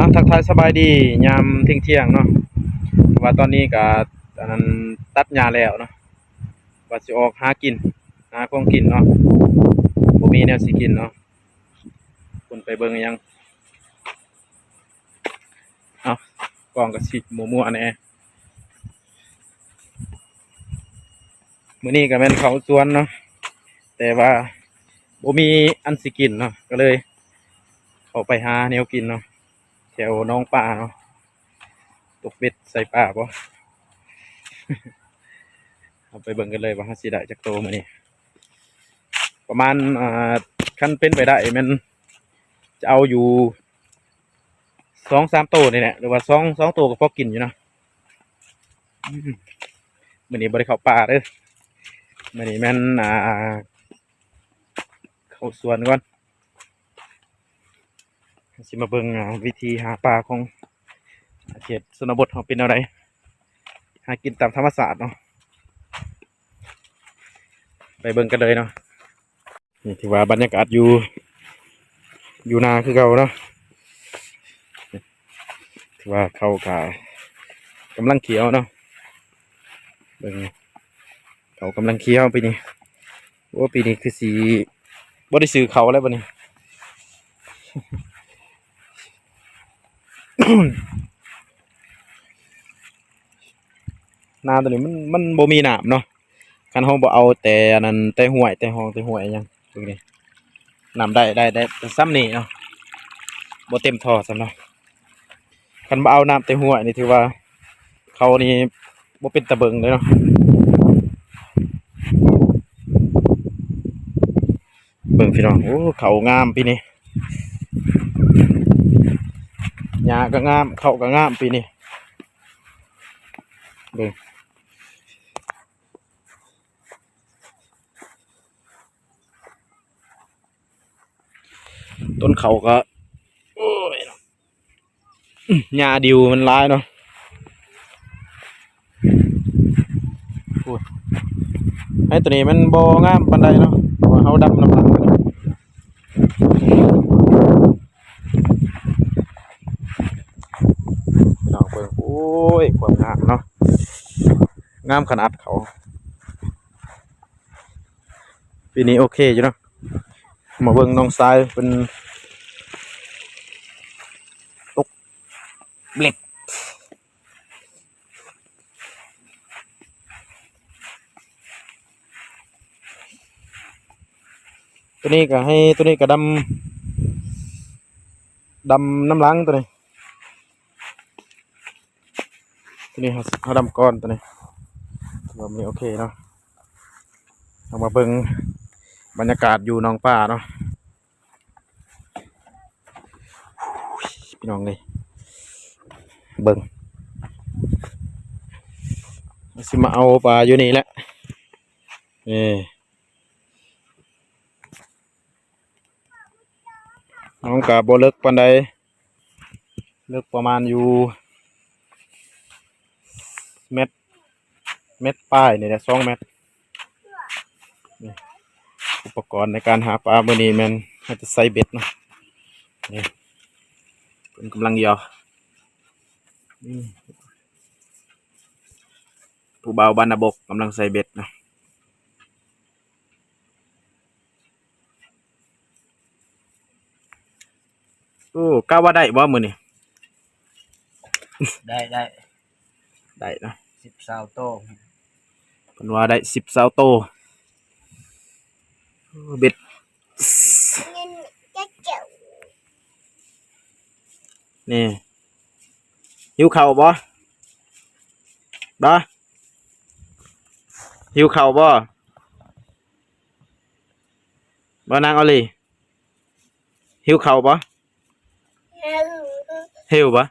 ອ່ະ ທັກທາຍສະບາຍດີຍາມທ່ຽງໆເນາະ ເພາະວ່າຕອນນີ້ກະ ອັນນັ້ນ ຕັດຫຍ້າແລ້ວເນາະ ວ່າຊິອອກຫາກິນ ຫາຂອງກິນເນາະ ບໍ່ມີແນວຊິກິນເນາະ ຄົນໄປເບິ່ງອີ່ຫຍັງ ເອົ້າ ກ້ອງກະຊິມົວໆແດ່. ມື້ນີ້ກະແມ່ນເຂົ້າສວນເນາະ ແຕ່ວ່າບໍ່ມີອັນຊິກິນເນາະ ກະເລີຍເຂົ້າໄປຫາແນວກິນເນາະ ແຖວໜອງປາເນາະ ຕົກເບັດໃສ່ປາບໍ່ ເຮົາໄປເບິ່ງກັນເລີຍວ່າເຮົາຊິໄດ້ຈັກໂຕມື້ນີ້ ປະມານ ອ່າ ຄັນເປັນໄປໄດ້ແມ່ນຈະເອົາຢູ່ສອງສາມໂຕນີ້ແຫຼະ ຫຼືວ່າສອງ ສອງໂຕກະພໍກິນຢູ່ເນາະ. ອືມ ມື້ນີ້ບໍ່ໄດ້ເຂົ້າປ່າເດີ້ ມື້ນີ້ແມ່ນ ອ່າ ເຂົ້າສວນກ່ອນ ຊິມາເບິ່ງ ອ່າ ວິທີຫາປາຂອງເຂດຊົນນະບົດເຮົາເປັນແນວໃດ ຫາກິນຕາມທຳມະຊາດເນາະ ໄປເບິ່ງກັນເລີຍເນາະ. ນີ້ຖືວ່າບັນຍາກາດຢູ່ ຢູ່ນາຄືເກົ່າເນາະ ຖືວ່າເຂົ້າກະກຳລັງຂຽວເນາະ ເບິ່ງ ເຂົ້າກຳລັງຂຽວປີນີ້ ໂອ້ ປີນີ້ຄືຊິບໍ່ໄດ້ຊື້ເຂົ້າແລ້ວບັດນີ້ ນາໂຕນີ້ມັນ ມັນບໍ່ມີນ້ຳເນາະ ຄັນເຮົາບໍ່ເອົາແຕ່ອັນນັ້ນ ແຕ່ຫ້ວຍ ແຕ່ຮ່ອງ ແຕ່ຫ້ວຍຫຍັງ ເບິ່ງນີ້ ນ້ຳໄດ້ ໄດ້ ໄດ້ແຕ່ສ່ຳນີ້ເນາະ ບໍ່ເຕັມທໍ່ຊ້ຳເນາະ ຄັນບໍ່ເອົານ້ຳແຕ່ຫ້ວຍນີ້ ຖືວ່າເຂົ້ານີ້ບໍ່ເປັນຕາເບິ່ງເລີຍເນາະ. ເບິ່ງພີ່ນ້ອງ ໂອ້ ເຂົ້າງາມປີນີ້ ຫຍ້າກະງາມ ເຂົ້າກະງາມປີນີ້ ເບິ່ງ ຕົ້ນເຂົ້າກະ ໂອ້ຍ ຫຍ້າດິວມັນຫຼາຍເນາະ ໂອ້ຍ ໄຮ່ໂຕນີ້ມັນບໍ່ງາມປານໃດເນາະ ເພາະວ່າເຮົາດຳນຳຫຼັງ ພີ່ນ້ອງເບິ່ງ ໂອ້ຍ ຄວາມງາມເນາະ ງາມຂະໜາດເຂົ້າ ປີນີ້ໂອເຄຢູ່ເນາະ ມາເບິ່ງນ້ອງຊາຍເພິ່ນຕົກເບັດ ໂຕນີ້ກະໄຮ່ ໂຕນີ້ກະດຳ ດຳນຳຫຼັງໂຕນີ້ ໂຕນີ້ເຮົາ ເຮົາດຳກ່ອນໂຕນີ້ ຖືວ່າມື້ນີ້ໂອເຄເນາະ ເຮົາມາເບິ່ງບັນຍາກາດຢູ່ໜອງປາເນາະ. ພີ່ນ້ອງເອີຍ ເບິ່ງ ຊິມາເອົາປາຢູ່ນີ້ແຫຼະ ນີ້ ນ້ອງກະບໍ່ເລິກປານໃດ ເລິກປະມານຢູ່ແມັດ ແມັດປາຍນີ້ແຫຼະ ສອງແມັດ. ນີ້ ອຸປະກອນໃນການຫາປາມື້ນີ້ແມ່ນເຮົາຈະໃສ່ເບັດເນາະ. ນີ້ ເພິ່ນກຳລັງຢໍ່ ອືມ ຜູ້ບ່າວບ້ານນາບົກກຳລັງໃສ່ເບັດເນາະ. ໂອ້ ກະວ່າໄດ້ບໍ່ມື້ນີ້? ໄດ້ ໄດ້ ໄດ້ເນາະ ສິບຊາວໂຕ ເພິ່ນວ່າໄດ້ສິບຊາວໂຕ. ໂອ້ ເບັດ ນີ້ ຫິວເຂົ້າບໍ່? ບໍ່ ຫິວເຂົ້າບໍ່? ບໍ່ນາງອອລີ ຫິວເຂົ້າບໍ່? ຫິວບໍ່?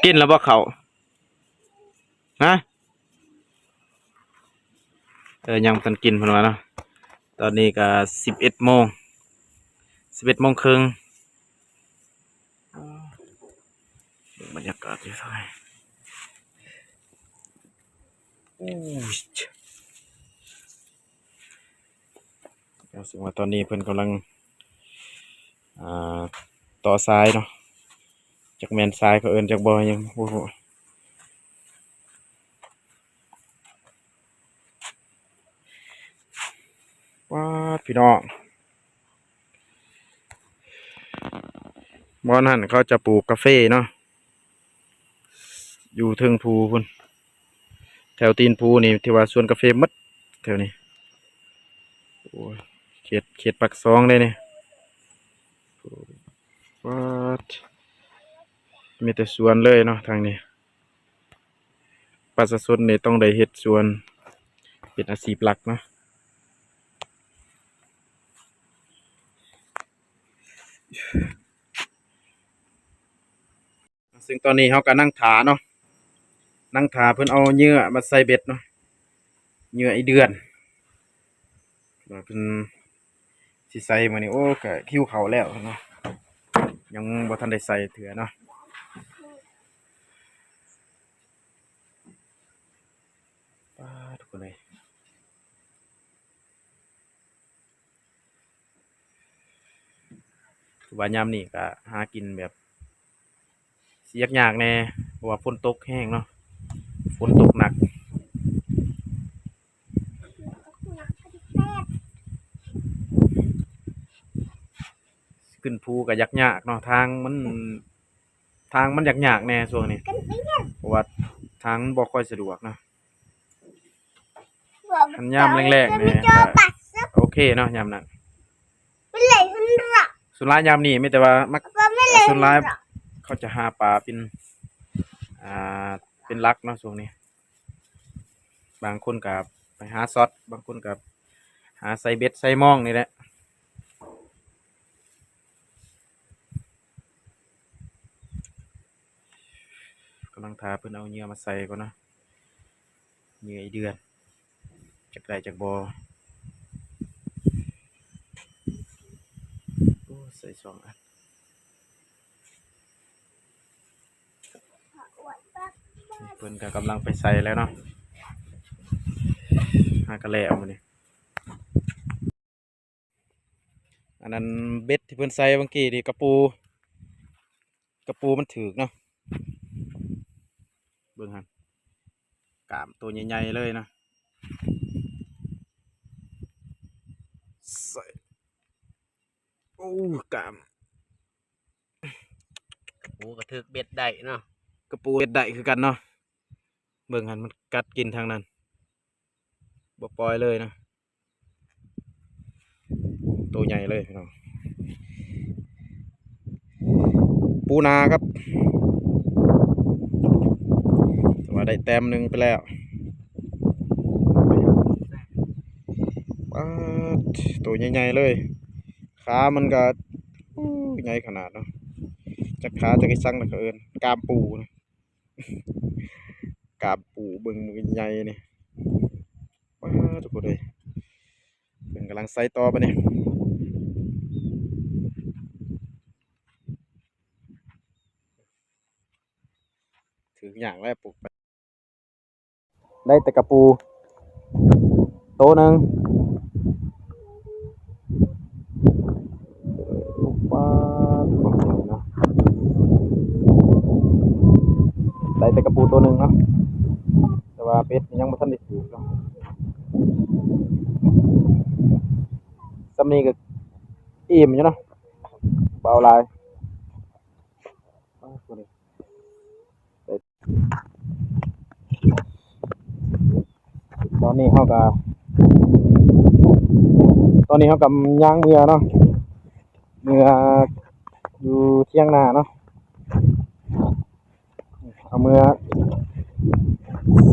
ກິນແລ້ວບໍ່ເຂົ້າ? ຮະ? ເອີ ຍັງບໍ່ທັນກິນເພິ່ນວ່າເນາະ. ຕອນນີ້ກະສິບເອັດໂມງ ສິບເອັດໂມງເຄິ່ງ. ເບິ່ງບັນຍາກາດຢູ່ທາງໃນ ໂອ້ຍ. ເຊິ່ງວ່າຕອນນີ້ເພິ່ນກຳລັງ ອ່າ ຕໍ່ຊາຍເນາະ ຈັກແມ່ນຊາຍເຂົາເອີ້ນຈັກບໍ່ ຍັງບໍ່ຮູ້. ປາດ ພີ່ນ້ອງ ບ່ອນຫັ້ນເຂົາຈະປູກກາເຟເນາະ ຢູ່ເທິງພູພຸ້ນ ແຖວຕີນພູນີ້ຖືວ່າສວນກາເຟໝົດແຖວນີ້. ໂອ້ຍ ເຂດ ເຂດປາກຊ່ອງເດ້ນີ້ ປາດ ມີແຕ່ສວນເລີຍເນາະທາງນີ້. ປະຊາຊົນນີ້ຕ້ອງໄດ້ເຮັດສວນເປັນອາຊີບຫຼັກເນາະ. ເຊິ່ງຕອນນີ້ເຮົາກະນັ່ງຖ້າເນາະ ນັ່ງຖ້າເພິ່ນເອົາເຫຍື່ອມາໃສ່ເບັດເນາະ ເຫຍື່ອອີເດືອນ ວ່າເພິ່ນຊິໃສ່ມື້ນີ້. ໂອ້ ກະຫິວເຂົ້າແລ້ວເນາະ ຍັງບໍ່ທັນໄດ້ໃສ່ເທື່ອເນາະ. ປາດ ທຸກຄົນເອີຍ ຄືວ່າຍາມນີ້ກະຫາກິນແບບຊິຍາກໆແດ່ ເພາະວ່າຝົນຕົກແຮງເນາະ ຝົນຕົກໜັກ. ຂຶ້ນພູກະຍາກໆເນາະ ທາງມັນ ທາງມັນຍາກໆແດ່ຊ່ວງນີ້ ເພາະວ່າທາງມັນບໍ່ຄ່ອຍສະດວກເນາະ. ຄັນຍາມແລ້ງໆນີ້ກະໂອເຄເນາະ ຍາມນັ້ນ. ສ່ວນຫຼາຍຍາມນີ້ມີແຕ່ວ່າມັກ ສ່ວນຫຼາຍເຂົາຈະຫາປາເປັນ ອ່າ ເປັນຫຼັກເນາະຊ່ວງນີ້. ບາງຄົນກະໄປຫາຊັອດ ບາງຄົນກະຫາໃສ່ເບັດໃສ່ມອງນີ້ແຫຼະ. ກຳລັງຖ້າເພິ່ນເອົາເຫຍື່ອມາໃສ່ກ່ອນເນາະ ເຫຍື່ອອີເດືອນ ຈັກໄດ້ຈັກບໍ່. ໂອ້ ໃສ່ສອງອັນ. ເພິ່ນກະກຳລັງໄປໃສ່ແລ້ວເນາະ ຫາກະແລ້ວມື້ນີ້. ອັນນັ້ນເບັດທີ່ເພິ່ນໃສ່ບາງກີ້ນີ້ ກະປູ ກະປູມັນຖືກເນາະ ເບິ່ງຫັ້ນ ກ້າມໂຕໃຫຍ່ໆເລີຍເນາະ. ໃສ່ ໂອ້ ກ້າມ ໂອ້ ກະຖືກເບັດໄດ້ເນາະ ກະປູເບັດໄດ້ຄືກັນເນາະ. ເບິ່ງຫັ້ນ ມັນກັດກິນທາງນັ້ນ ບໍ່ປ່ອຍເລີຍນະ. ໂຕໃຫຍ່ເລີຍພີ່ນ້ອງ ປູນາຄັບ ແຕ່ວ່າໄດ້ແຕ້ມໜຶ່ງໄປແລ້ວ. ປາດ ໂຕໃຫຍ່ໆເລີຍ ຂາມັນກະ ໂອ້ ໃຫຍ່ຂະໜາດເນາະ ຈັກຂາຈັກອີສັງລະເຂົາເອີ້ນ ກ້າມປູນະ. ກ້າມປູເບິ່ງໃຫຍ່ນີ້ ປາດ ທຸກຄົນເອີຍ ເພິ່ນກຳລັງໃສ່ຕໍ່ບາດນີ້ ຖືກຍາກແລ້ວປູກໄປ. ໄດ້ແຕ່ກະປູໂຕໜຶ່ງ ປາດ ໄດ້ແຕ່ກະປູໂຕໜຶ່ງເນາະ ແຕ່ວ່າເບັດນີ້ຍັງບໍ່ທັນໄດ້ຖືກເນາະ. ສ່ຳນີ້ກະອີ່ມຢູ່ເນາະ ບໍ່ເອົາຫຼາຍ. ຕອນນີ້ເຮົາກະ ຕອນນີ້ເຮົາກະຍ່າງເມືອເນາະ ເມືອຢູ່ທຽງນາເນາະ ເອົາເມືອ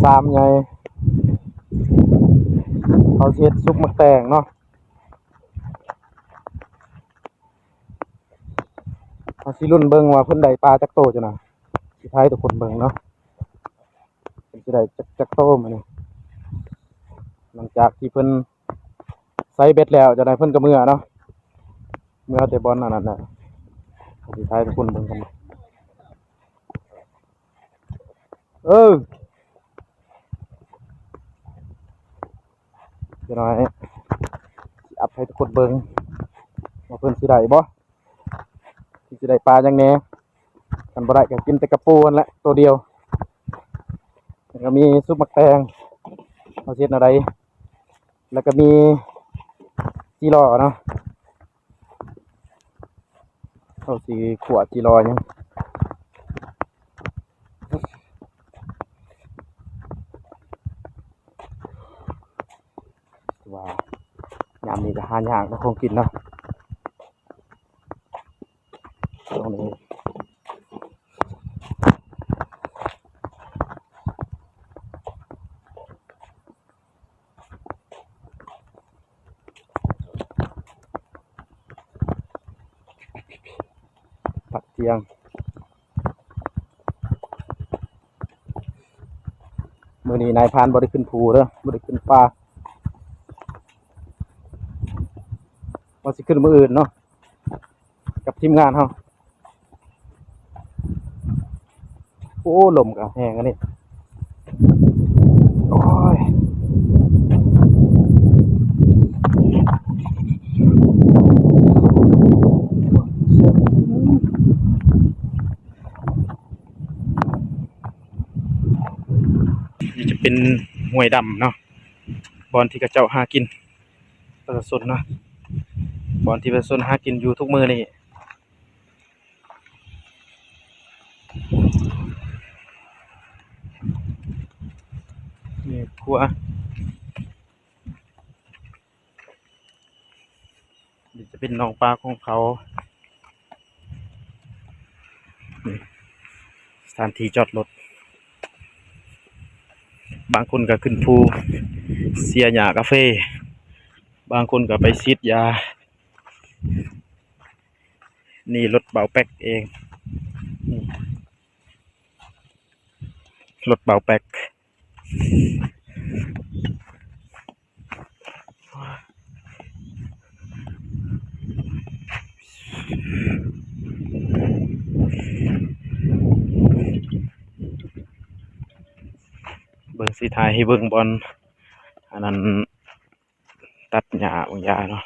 ຊາມໃຫຍ່ ເຮົາຊິເຮັດຊຸບໝາກແຕງເນາະ. ເຮົາຊິລຸ້ນເບິ່ງວ່າເພິ່ນໄດ້ປາຈັກໂຕຈ້ະນະ ຊິຖ່າຍໃຫ້ທຸກຄົນເບິ່ງເນາະ ເພິ່ນຊິໄດ້ຈັກ ຈັກໂຕມື້ນີ້. ຫຼັງຈາກທີ່ເພິ່ນໃສ່ເບັດແລ້ວ ຈາກນັ້ນເພິ່ນກະເມືອເນາະ ເມືອແຕ່ບ່ອນອັນນັ້ນນະ ຊິຖ່າຍໃຫ້ທຸກຄົນເບິ່ງກັນ. ເອີ ຈັກໜ້ອຍຊິ ອັບໃຫ້ທຸກຄົນເບິ່ງວ່າເພິ່ນຊິໄດ້ບໍ່ ຊິໄດ້ປາຫຍັງແດ່. ຄັນບໍ່ໄດ້ກໍກິນແຕ່ກະປູຫັ້ນແຫຼະ ໂຕດຽວ. ແລ້ວກໍມີຊຸບໝາກແຕງ ເຮົາຊິເຮັດແນວໃດ ແລ້ວກໍມີຈີ່ລໍເນາະ. ເຮົາຊິຂົ້ວຈີ່ລໍຫຍັງ ວ່າຍາມນີ້ກໍຫາຍາກເນາະ ຂອງກິນເນາະ ຊ່ວງນີ້. ພັກທ່ຽງ ມື້ນີ້ນາຍພານບໍ່ໄດ້ຂຶ້ນພູເດີ ບໍ່ໄດ້ຂຶ້ນປ່າ ວ່າຊິຂຶ້ນມື້ອື່ນເນາະ ກັບທີມງານເຮົາ. ໂອ້ ລົມກໍແຮງອັນນີ້ ໂອ້ຍ. ນີ້ຈະເປັນຫ້ວຍດຳເນາະ ບ່ອນທີ່ເຂົາເຈົ້າຫາກິນ ປະຊາຊົນເນາະ ບ່ອນທີ່ປະຊາຊົນຫາກິນຢູ່ທຸກມື້ນີ້. ນີ້ຄົວ ນີ້ຈະເປັນໜອງປາຂອງເຂົາ ນີ້ສະຖານທີ່ຈອດລົດ ບາງຄົນກໍຂຶ້ນພູເສຍຫຍ້າກາເຟ ບາງຄົນກໍໄປສີດຢາ. ນີ້ລົດບ່າວແປັກເອງ ນີ້ລົດບ່າວແປັກ ເບິ່ງ ຊິຖ່າຍໃຫ້ເບິ່ງບ່ອນ ອັນນັ້ນ ຕັດຫຍ້າບາງຢ່າງເນາະ.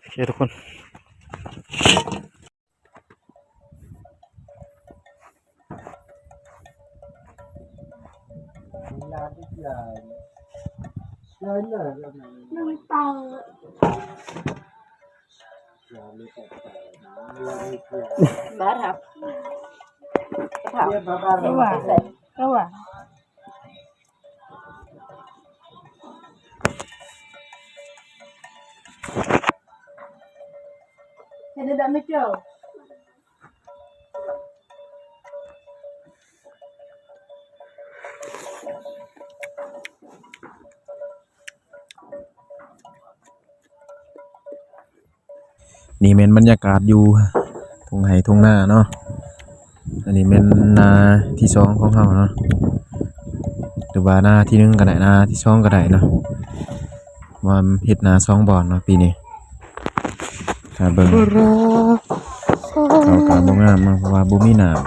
ໂອເຄທຸກຄົນ. ໜຶ່ງເຕົາ ບາດ ເອົາວ່າ ເອົາວ່າ. ເຮັດໄດ້ແບບນີ້ເຈົ້າ. ນີ້ແມ່ນບັນຍາກາດຢູ່ທົ່ງໄຮ່ທົ່ງນາເນາະ. ອັນນີ້ແມ່ນນາທີສອງຂອງເຮົາເນາະ ຫຼືວ່ານາທີໜຶ່ງກໍໄດ້ ນາທີສອງກໍໄດ້ເນາະ ວ່າເຮັດນາສອງບ່ອນເນາະປີນີ້. ຖ້າເບິ່ງ ເຂົ້າກໍບໍ່ງາມເນາະ ເພາະວ່າບໍ່ມີນ້ຳ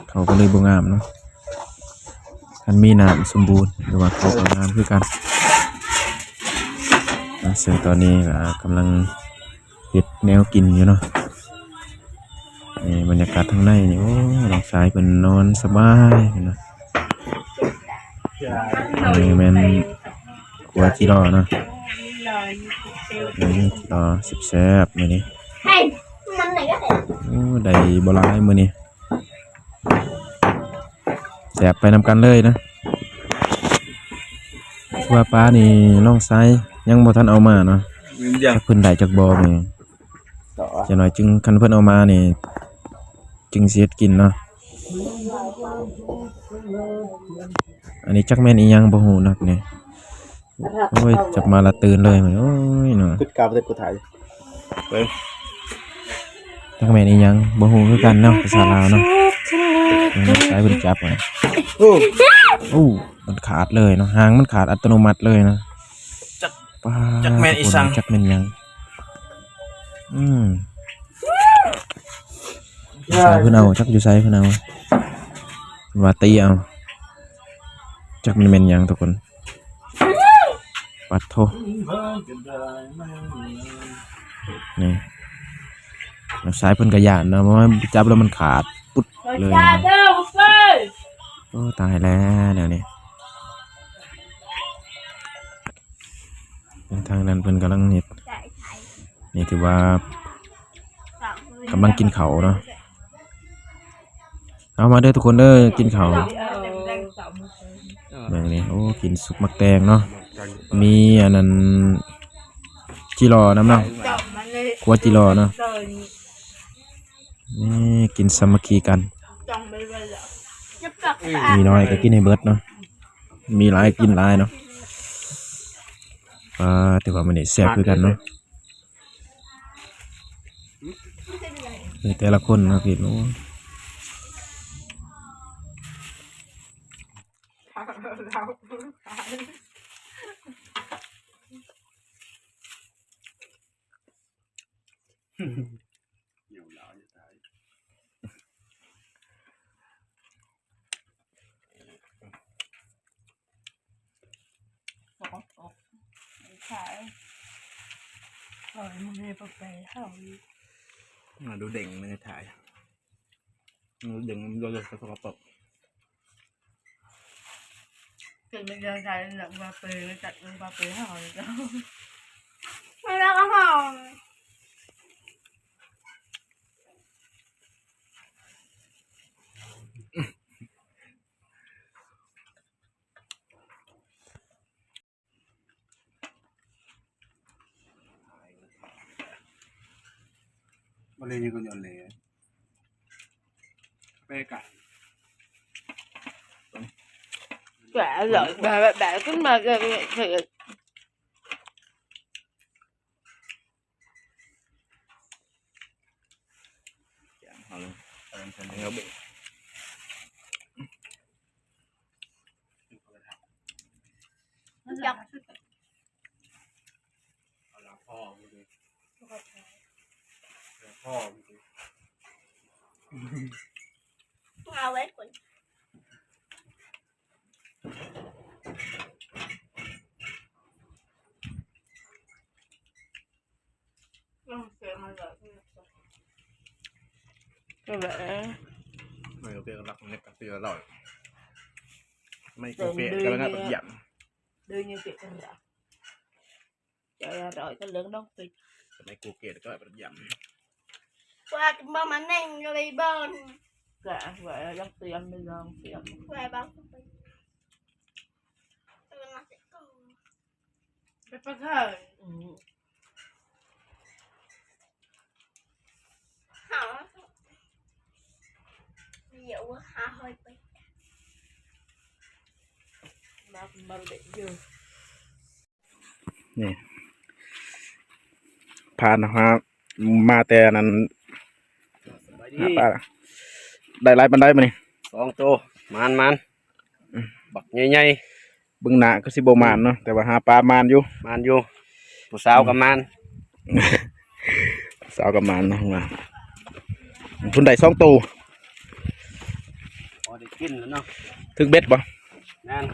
ເຂົ້າກໍເລີຍບໍ່ງາມເນາະ. ຄັນມີນ້ຳສົມບູນ ຫຼືວ່າເຂົ້າກໍງາມຄືກັນ. ອ່າ ເຊິ່ງຕອນນີ້ກໍກຳລັງເຮັດແນວກິນຢູ່ເນາະ. ນີ້ບັນຍາກາດທາງໃນນີ້ ໂອ້ ນ້ອງຊາຍເພິ່ນນອນສະບາຍເນາະ. ອັນນີ້ແມ່ນຄົວຈີ່ລໍເນາະ. ອືມ ຈີ່ລໍແຊບໆ ມື້ນີ້. ໂອ້ ໄດ້ບໍ່ຫຼາຍມື້ນີ້. ແຊບໄປນຳກັນເລີຍນະ. ວ່າປານີ້ນ້ອງຊາຍຍັງບໍ່ທັນເອົາມາເນາະ. ຈັກເພິ່ນໄດ້ຈັກບໍ່ນີ້. ຈັກໜ້ອຍຈຶ່ງ ຄັນເພິ່ນເອົາມານີ້ ຈຶ່ງຊິເຮັດກິນເນາະ. ອັນນີ້ຈັກແມ່ນອີ່ຫຍັງບໍ່ຮູ້ເນາະນີ້. ໂອ້ຍ ຈັບມາລະຕື່ນເລີຍ. ໂອ້ຍເນາະ ກຶດກາບໍ່ໄດ້ ກູຖ່າຍເບິ່ງ. ຈັກແມ່ນອີ່ຫຍັງບໍ່ຮູ້ຄືກັນເນາະ ພາສາລາວເນາະ. ອືມ ໃຊ້ເພິ່ນຈັບ. ໂອ້ ໂອ້ ມັນຂາດເລີຍເນາະ ຫາງມັນຂາດອັດຕະໂນມັດເລີຍນະ. ຈັກ ປາ ຈັກແມ່ນອີ່ຫຍັງ ຈັກແມ່ນຫຍັງ. ອືມ ຢູ່ໃສເພິ່ນເອົາ ຈັກຢູ່ໃສເພິ່ນເອົາ ວ່າຕີເອົາ ຈັກມັນແມ່ນຫຍັງທຸກຄົນ ປັດໂທ ນີ້ ນ້ອງຊາຍເພິ່ນກໍຢ້ານເນາະ ເພາະວ່າຈັບແລ້ວມັນຂາດປຸດເລີຍ ໂອ້ ຕາຍແລ້ວແນວນີ້. ທາງນັ້ນເພິ່ນກຳລັງເຮັດ ນີ້ຖືວ່າກຳລັງກິນເຂົ້າເນາະ ເອົາມາເດີທຸກຄົນເດີ ກິນເຂົ້າ ເບິ່ງນີ້ ໂອ້ ກິນຊຸບໝາກແຕງເນາະ ມີອັນນັ້ນ ຈີ່ຫຼໍ່ນຳເນາະ ຂົ້ວຈີ່ຫຼໍ່ເນາະ ນີ້ກິນສາມັກຄີກັນ ມີໜ້ອຍກໍກິນໃຫ້ເບິດເນາະ ມີຫຼາຍກິນຫຼາຍເນາະ ອ່າ ຖືວ່າມື້ນີ້ແຊບຄືກັນເນາະ ແຕ່ລະຄົນເນາະ ກິນ ໂອ້ ມາດູເດັງໃນຖ່າຍ ດູເດັງ ດູເດັງ ສະກະປົກ. ເປັນເລື່ອງໃດລະວ່າເປີ ຈັດເບິ່ງວ່າເປີເຮົາ ແລ້ວກໍເຮົາ ມະເລັງຍັງກໍຍ້ອນແຫຼ ແປກະ ແບບ ແບບ ແບບຂຶ້ນມາເກີດ ເກີດ ເອົາເລີຍ ເອົາເລີຍ ມັນຢາກ ເອົາລະພໍ່ ພໍ່ ເອົາໄວ້ກ່ອນ. ແບບ ມັນກໍເປັນຫຼັກເນັດກັບເສືອລອຍ ໄມ່ໂກເກະກໍໄດ້ປະຢັດ ເດີນຢູ່ເກະກັນລະ ຈະອະຮ່ອຍກັນເລີຍນ້ອງຕິດ ໄມ້ໂກເກະກໍໄດ້ປະຢັດ ວ່າຈະບໍ່ມາແໜ່ງເລີຍບ່ອນ ກະວ່າຍັງເຕຍມ ໄດ້ລອງເຕຍມ ວ່າບາງຄົນໄປ ໄປປະເທີນ ອືມ ຫາ ດຽວຫາຫອຍໄປ ມາ ມາເລັດຢູ່ ນີ້ ຜ່ານມາ ມາແຕ່ນັ້ນ ສະບາຍດີ ຫາປາ ໄດ້ຫຼາຍປານໃດມື້ນີ້? ສອງໂຕ ໝານໆ ອືມ ບັກໃຫຍ່ໆ ເບິ່ງໜ້າຄືຊິບໍ່ໝານເນາະ ແຕ່ວ່າຫາປາໝານຢູ່ ໝານຢູ່ ຜູ້ສາວກໍໝານ ອືມ ຜູ້ສາວກໍໝານເນາະ ວ່າ ເພິ່ນໄດ້ສອງໂຕ ພໍໄດ້ກິນແລ້ວເນາະ ຖືກເບັດບໍ່? ແມ່ນ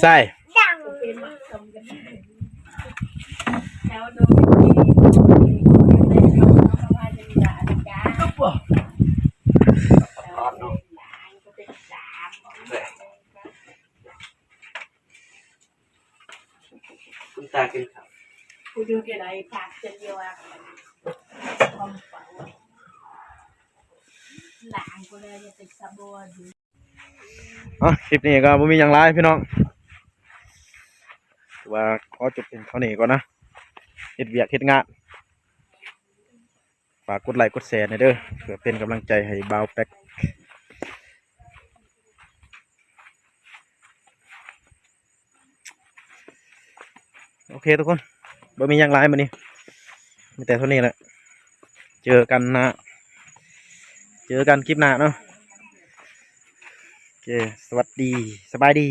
ໃສ່ ຄຸນຕາກິນເຂົ້າ ຜູ້ຢູ່ທີ່ໃດ ຝາກເຊັ່ນດຽວກັນ ຂອງເປົ່າ ຫຼານກໍເລີຍເປັນສະບົວ. ເອົາ ຄລິບນີ້ກໍບໍ່ມີຫຍັງຫຼາຍພີ່ນ້ອງ ຖືວ່າຂໍຈົບພຽງເທົ່ານີ້ກ່ອນນະ ເຮັດວຽກເຮັດງານ ຝາກກົດໄລກົດແຊແດ່ເດີ ເພື່ອເປັນກຳລັງໃຈໃຫ້ບ່າວແປັກ. ໂອເຄທຸກຄົນ ບໍ່ມີຫຍັງຫຼາຍມື້ນີ້ ມີແຕ່ເທົ່ານີ້ແຫຼະ. ເຈີກັນນະ ເຈີກັນຄລິບໜ້າເນາະ. ໂອເຄ ສະຫວັດດີ ສະບາຍດີ.